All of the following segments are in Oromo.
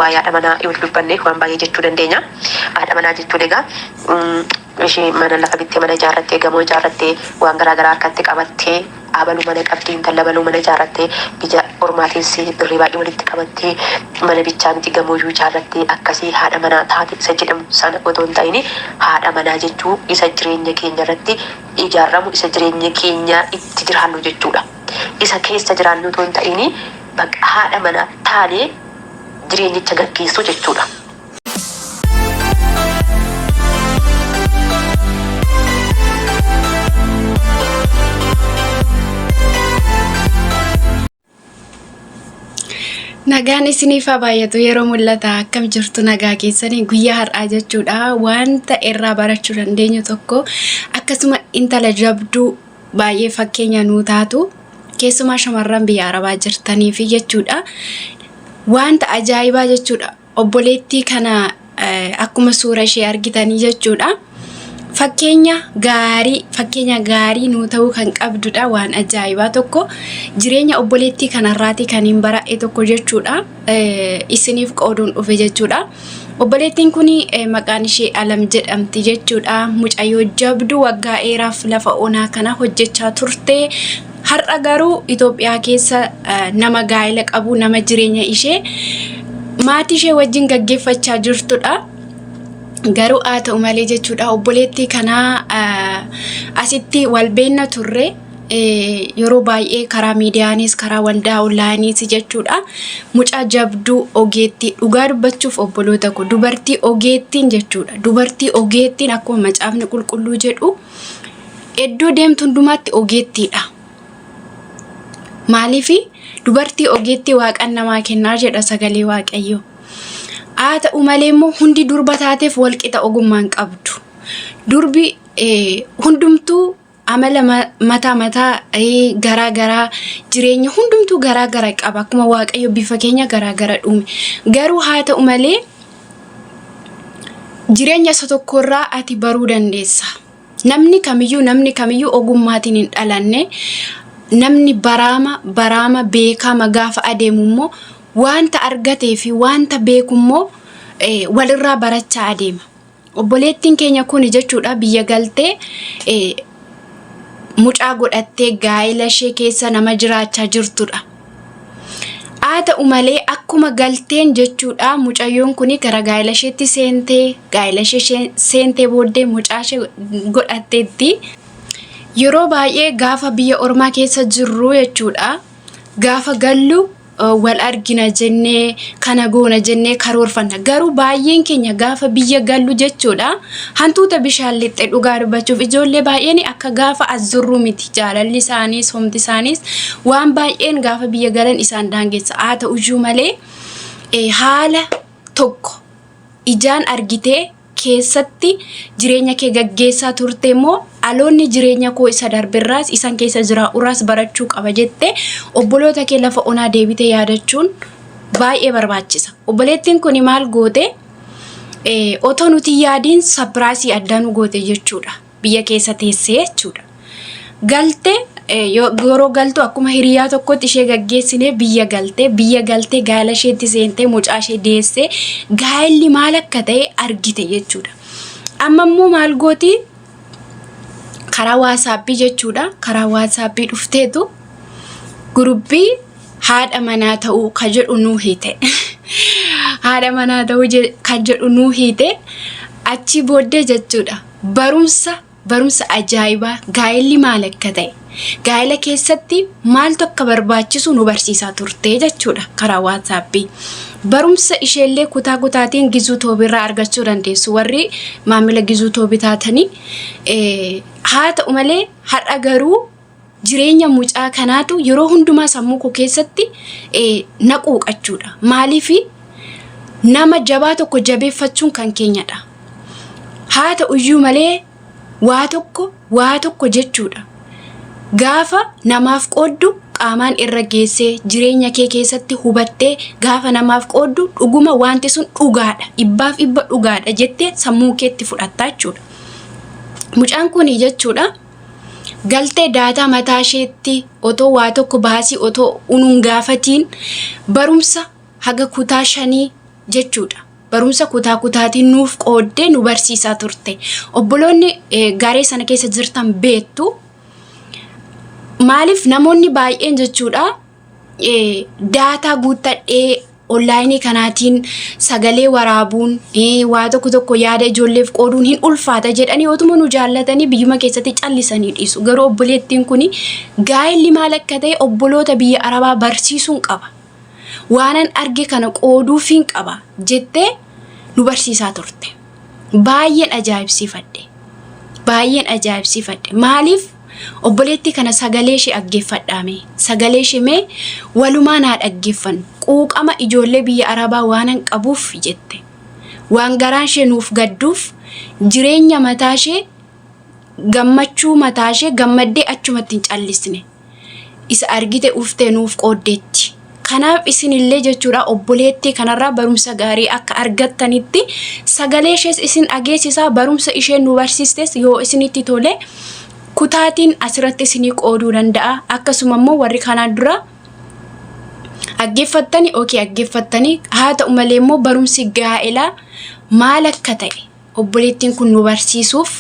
Waa'ee haadha manaa yoo dubbanne waan baay'ee jechuu dandeenya. Haadha manaa jechuun egaa ishee mana lafa bittee, mana ijaarrattee, gamoo ijaarrattee, waan garaa garaa harkatti qabattee, abaluu mana qabdi, intala abaluu mana ijaarrattee, biyya ormaa teessee birrii baay'ee walitti qabattee, mana bichaa miti gamooyyuu ijaarrattee akkasii haadha manaa taate isa jedhamu sana otoo hin ta'in, haadha manaa jechuu isa jireenya keenya irratti ijaarramu, isa jireenya keenya itti jiraannu jechuudha. Isa keessa jiraannu otoo hin ta'in, bakka haadha manaa taanee jireenyicha gaggeessuu jechuudha. Nagaan isiniif haa baay'atu. Yeroo mul'ata akkam jirtu? Nagaa keessanii? Guyyaa har'aa jechuudha wanta irraa barachuu dandeenyu tokko, akkasuma intala jabduu baay'ee fakkeenya nuu taatu, keessumaa shamarran biyya arabaa jirtaniif jechuudha. Wanta ajaa'ibaa jechuudha. Obboleettii kana akkuma suura ishee argitanii jechuudha. Fakkeenya gaarii, fakkeenya gaarii nuu ta'uu kan qabdudha. Waan ajaa'ibaa tokko jireenya obboleettii kanarraati kan hin baradhe tokko jechuudha. Isiniif qooduun dhufe jechuudha. Obboleettiin kun maqaan ishee Alam jedhamti jechuudha. Mucayyoo jabduu waggaa dheeraaf lafa onaa kana hojjechaa turte. Har'a garuu Itoophiyaa keessa nama gaa'ela qabu, nama jireenya ishee maatii ishee wajjin gaggeeffachaa jirtudha. Garuu haa ta'u malee jechuudha, obboleettii kanaa asitti wal beenna turre yeroo baay'ee karaa miidiyaanis karaa waldaa onlaayiniis jechuudha. Mucaa jabduu ogeettii, dhugaa dubbachuuf obboloota koo, dubartii ogeettiin jechuudha. Dubartii ogeettiin akkuma macaafni qulqulluu jedhu iddoo deemtu hundumaatti ogeettiidha. Maaliif dubartii ogeettii waaqan namaa kennaa jedha sagalee waaqayyoo. Haa ta'u malee immoo hundi durba taateef walqixa ogummaan qabdu. Durbi hundumtuu amala mataa mataa garaa garaa, jireenya hundumtuu garaa gara qaba, akkuma waaqayyo bifa keenya garaa gara dhuume. Garuu haa ta'u malee jireenya isa tokkorraa ati baruu dandeessa. Namni kamiyyuu ogummaatiin hin dhalanne. Namni baraama baraama beekama gaafa adeemu immoo wanta argatee fi wanta beeku immoo walirraa barachaa adeema. Obboleettiin keenya kun jechuudha biyya galtee mucaa godhattee gaa'ela ishee keessa nama jiraachaa jirtudha. Haa ta'u malee akkuma galteen jechuudha mucayyoon kun gara gaa'ela isheetti seentee, gaa'ela ishee seentee booddee mucaa ishee godhatteetti. Yeroo baay'ee gaafa biyya ormaa keessa jirru jechuudha, gaafa gallu wal argina jennee, kana goona jennee karoorfanna. Garuu baay'een keenya gaafa biyya gallu jechuudha hantuuta bishaan lixxe. Dhugaa dubbachuuf ijoollee baay'een akka gaafa as jirru miti. Jaalalli isaaniis, homti isaaniis, waan baay'een gaafa biyya galan isaan daangessa. Haa ta'uyyuu malee haala tokko ijaan argitee keessatti jireenya kee gaggeessaa turte immoo dhaloonni jireenya koo isa darbirraas isan keessa jiraa'urraas barachuu qaba jettee obboloota kee lafa onaa deebitee yaadachuun baay'ee barbaachisa. Obboleettiin kun maal goote? Otoo nuti yaadiin surprise addaa nu goote jechuudha. Biyya keessa teessee jechuudha. Galte, yeroo galtu akkuma hiriyaa tokkotti ishee gaggeessinee biyya galte. Biyya galtee gaa'ela isheetti seentee, mucaa ishee deessee, gaa'elli maal akka ta'e argite jechuudha. Amma immoo maal gooti? Karaa WhatsAppii jechuudha. Karaa WhatsAppii dhufteetu guruppii haadha manaa ta'uu ka jedhu nuu hiite. Haadha manaa ta'uu kan jedhu nuu hiite. Achi booddee jechuudha barumsa ajaa'ibaa, gaa'elli maal akka ta'e, gaa'ela keessatti maaltu akka barbaachisu nu barsiisaa turte jechuudha karaa WhatsAppii. Barumsa isheellee kutaa kutaatiin Gizuu Toobiirraa argachuu dandeessu warri maamila Gizuu Toobii taatanii. Haa ta'u malee har'a garuu jireenya mucaa kanaatu yeroo hundumaa sammuu koo keessatti na quuqachuudha. Maaliif? Nama jabaa tokko jabeeffachuun kan keenyadha. Haa ta'u iyyuu malee waa tokko waa tokko jechuudha. Gaafa namaaf qooddu qaamaan irra geessee, jireenya kee keessatti hubattee gaafa namaaf qooddu, dhuguma wanti sun dhugaadha. Dhibbaaf dhibba dhugaadha jettee sammuu keetti fudhattaa jechuudha. Mucaan kun jechuudha galtee data mataa isheetti otoo waa tokko baasii otoo unuun gaafatiin barumsa haga kutaa 5 jechuudha. Barumsa kutaa kutaatiin nuuf qooddee nu barsiisaa turte. Obboloonni garee sana keessa jirtan beektu. Maaliif namoonni baay'een jechuudha daataa guuttadhee onlaayinii kanaatiin sagalee waraabuun waa tokko tokko yaada ijoolleef qooduun hin ulfaata jedhanii otuma nu jaallatanii biyyuma keessatti callisanii dhiisu. Garuu obboleettiin kun gaa'elli maal akka ta'e obboloota biyya Arabaa barsiisuun qaba. Waanan arge kana qooduufiin qaba jettee nu barsiisaa turte. Baay'een ajaa'ibsiifadhe. Baay'een ajaa'ibsiifadhe. Maaliif obboleettii kana sagalee ishee dhaggeeffadhaame? Sagalee ishee mee walumaan haa dhaggeeffannu. Quuqama ijoollee biyya Arabaa waanan qabuuf jette. Waan garaan ishee nuuf gadduuf jireenya mataa ishee gammachuu mataa ishee gammaddee achumatti hin callisne. Isa argite uftee nuuf qooddeetti. Kanaaf isinillee jechuudha obboleettii kanarraa barumsa gaarii akka argattanitti sagalee ishees isin dhageessisaa, barumsa isheen nu barsiistes yoo isinitti tole kutaatiin asirratti isinii qooduu danda'a. Akkasuma immoo warri kanaan dura dhaggeeffattanii okey dhaggeeffattanii haa ta'u malee immoo barumsi gaa'elaa maal akka ta'e obboleettiin kun nu barsiisuuf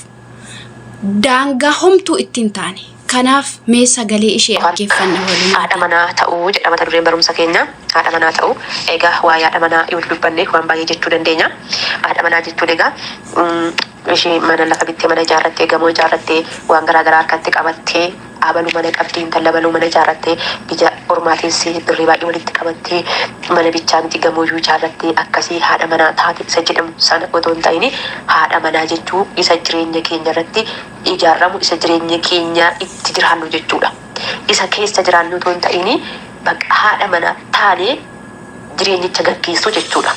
daangaa homtuu ittiin taane. Kanaaf mee sagalee ishee dhaggeeffanna walumaa. Haadha manaa ta'uu jedha mata dureen barumsa keenya. Haadha manaa ta'uu. Egaa waa'ee haadha manaa yoo dubbanne waan baay'ee jechuu dandeenya. Haadha manaa jechuun egaa ishee mana lafa bittee, mana ijaarrattee, gamoo ijaarrattee, waan garaa garaa harkatti qabattee, abaluu mana qabdii, intala abaluu mana ijaarrattee, biyya ormaa teessee birrii baay'ee walitti qabattee, mana bichaa miti gamooyyuu ijaarrattee akkasii haadha manaa taate isa jedhamu sana otoo hin ta'in, haadha manaa jechuu isa jireenya keenya irratti ijaarramu, isa jireenya keenya itti jiraannu jechuudha. Isa keessa jiraannu otoo hin ta'in bakka haadha manaa taanee jireenyicha gaggeessuu jechuudha.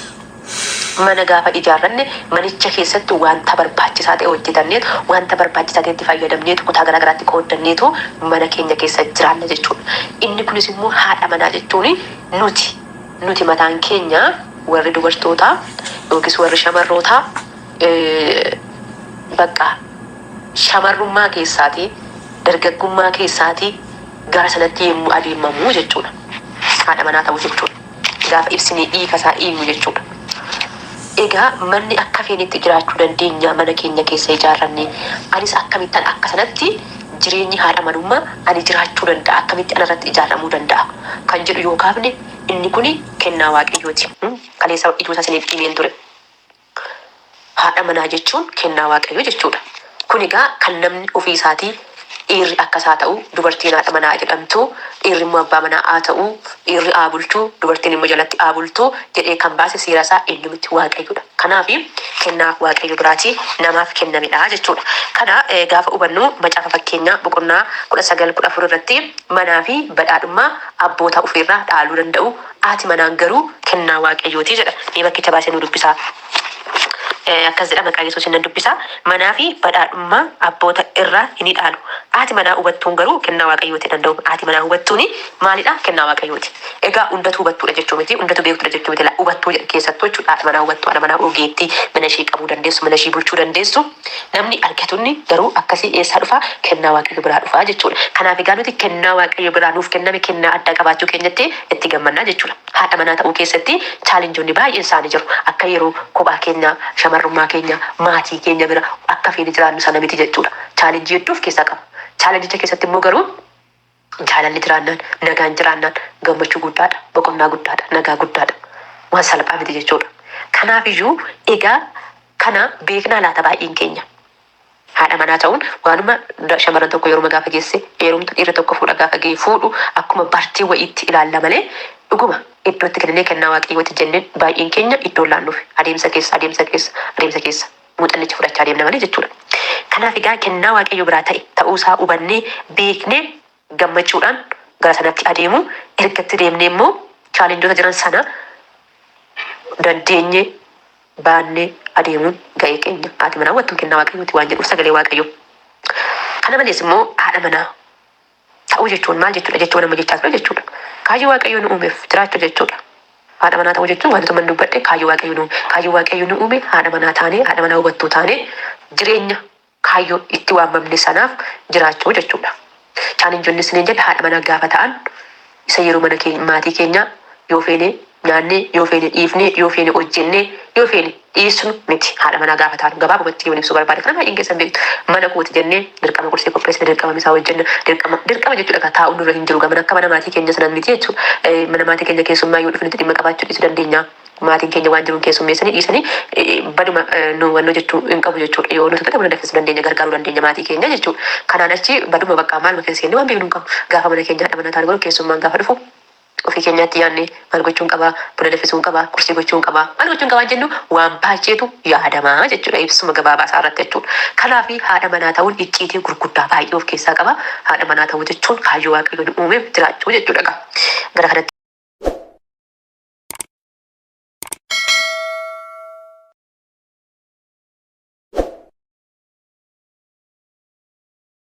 Mana gaafa ijaarranne manicha keessatti wanta barbaachisaa ta'e hojjetanneetu, wanta barbaachisaa ta'etti fayyadamneetu, kutaa garaa garaatti qooddanneetu mana keenya keessa jiraanna jechuudha. Inni kunis immoo haadha manaa jechuun nuti mataan keenya warri dubartootaa yookiis warri shamarrootaa bakka shamarrummaa keessaatii dargaggummaa keessaatii gara sanatti yommuu adeemamu jechuudha. Haadha manaa ta'uu jechuudha. Gaafa ibsinee hiika isaa hiiknu jechuudha. Egaa manni akka feenetti jiraachuu dandeenya mana keenya keessa ijaarranne. Anis akkamittan akka sanatti jireenyi haadha manummaa ani jiraachuu danda'a, akkamitti anarratti ijaaramuu danda'a kan jedhu yoo kaafne, inni kuni kennaa Waaqayyooti. Kaleessa ijoo isaa isiniif himeen ture. Haadha manaa jechuun kennaa Waaqayyoo jechuudha. Kun egaa kan namni ofii isaatii dhiirri akkas haa ta'u, dubartiin haadha manaa jedhamtu, dhiirri immoo abbaa manaa haa ta'u, dhiirri haa bulchu, dubartiin immoo jalatti haa bultu jedhee kan baase seera isaa eenyu miti, Waaqayyoodha. Kanaaf kennaa Waaqayyo biraatii namaaf kennamedha jechuudha. Kana gaafa hubannu Macaafa Fakkeenyaa boqonnaa 19:14 irratti manaa fi badhaadhummaa abboota ofiirraa dhaaluu danda'u, haati manaan garuu kennaa Waaqayyooti jedha. Mee bakkicha baasee nu dubbisaa. Akkas jedha, maqaa Yesuusiin nan dubbisa. Manaa fi badhaadhummaa abboota irraa hin dhaalu. Haati manaa hubattuun garuu kennaa Waaqayyooti danda'u. Haati manaa hubattuuni maalidha? Kennaa Waaqayyooti. Egaa hundatu hubattuudha jechuu miti, hundatu beektuudha jechuu miti. Hubattuu jedha keessattuu jechuudha. Haadha manaa hubattuu, haadha manaa ogeettii, mana ishee qabuu dandeessu, mana ishee bulchuu dandeessu. Namni argatunni garuu akkasii eessaa dhufaa? Kennaa Waaqayyo biraa dhufaa jechuudha. Kanaaf egaa nuti kennaa Waaqayyo biraa nuuf kenname kennaa addaa qabaachuu keenyatti itti gammannaa jechuudha. Haadha manaa ta'uu keessatti challengeonni baay'een isaanii jiru. Akka yeroo kophaa keenya, shamarrummaa keenya, maatii keenya bira akka feene jiraannu sana miti jechuudha. Challenge hedduu of keessaa qaba. Challengeicha keessatti immoo garuu jaalalli jiraannaan, nagaan jiraannaan gammachuu guddaadha, boqonnaa guddaadha, nagaa guddaadha. Waan salphaa miti jechuudha. Kanaaf iyyuu egaa kana beeknaa laata baay'een keenya? Haadha manaa ta'uun waanuma shamarran tokko yeroo gaafa geesse heerumtu, dhiirri tokko fuudha gaafa ga'e fuudhu akkuma bartii wayiitti ilaalla malee dhuguma iddootti kennee kennaa Waaqayyooti jenneen baay'een keenya iddoon laannuuf adeemsa keessa adeemsa keessa adeemsa keessa muuxannicha fudhachaa deemna malee jechuudha. Kanaaf egaa kennaa Waaqayyo biraa ta'e ta'uusaa hubannee beeknee gammachuudhaan gara sanatti adeemu, ergatti deemnee immoo challengeota jiran sana dandeenye baannee adeemuun ga'ee keenya. Haati manaa hubattuun kennaa Waaqayyooti waan jedhuuf sagalee Waaqayyoo. Kana malees immoo haadha manaa ta'uu jechuun maal jechuudha jechuun nama jechaa ture jechuudha. Kaayyoo Waaqayyoo nu uumeef jiraachuu jechuudha. Haadha manaa ta'uu jechuun wantoota man dubbadhe, kaayyoo Waaqayyoo nu uume. Kaayyoo Waaqayyoo nu uume haadha manaa taanee, haadha manaa hubattuu taanee jireenya kaayyoo itti waamamne sanaaf jiraachuu jechuudha. Challengeonni isiniin jedhe haadha manaa gaafa ta'an isa yeroo mana keenya maatii keenya yoo feene nyaannee, yoo feene dhiifnee, yoo feene hojjennee, yoo feene dhiisnu miti haadha manaa gaafa taanu. Gabaabumatti yoon ibsuu barbaade, kana baay'een keessan beektu. Mana kooti jennee dirqama qursii qopheessine, dirqama misaa hojjenna, dirqama dirqama jechuudha. Kan taa'u nurra hin jiru gamana akka mana maatii keenya sanan miti jechuudha. Mana maatii keenya keessummaa yoo dhufnutti dhimma qabaachuu dhiisuu dandeenya. Maatiin keenya waan jiruun keessummeessanii dhiisanii baduma nu wannoo jechuu hin qabu jechuudha. Yoo nuti ta'e buna danfisuu dandeenya, gargaaruu dandeenya maatii keenya jechuudha. Kanaan achi baduma bakka maaluma keessa seennee waan beeknu hin qabu. Gaafa mana keenya haadha manaa taanu garuu, keessummaan gaafa dhufu ofii keenyaatti yaadne, maal gochuun qabaa, buna danfisuun qabaa, qursii gochuun qabaa, maal gochuun qabaa jennu, waan baay'eetu yaadamaa jechuudha, ibsuma gabaabaa isaa irratti jechuudha. Kanaaf haadha manaa ta'uun icciitii gurguddaa baay'ee of keessaa qaba. Haadha manaa ta'uu jechuun kaayyoo Waaqayyoon uumeef jiraachuu jechuudha. Gara kanatti.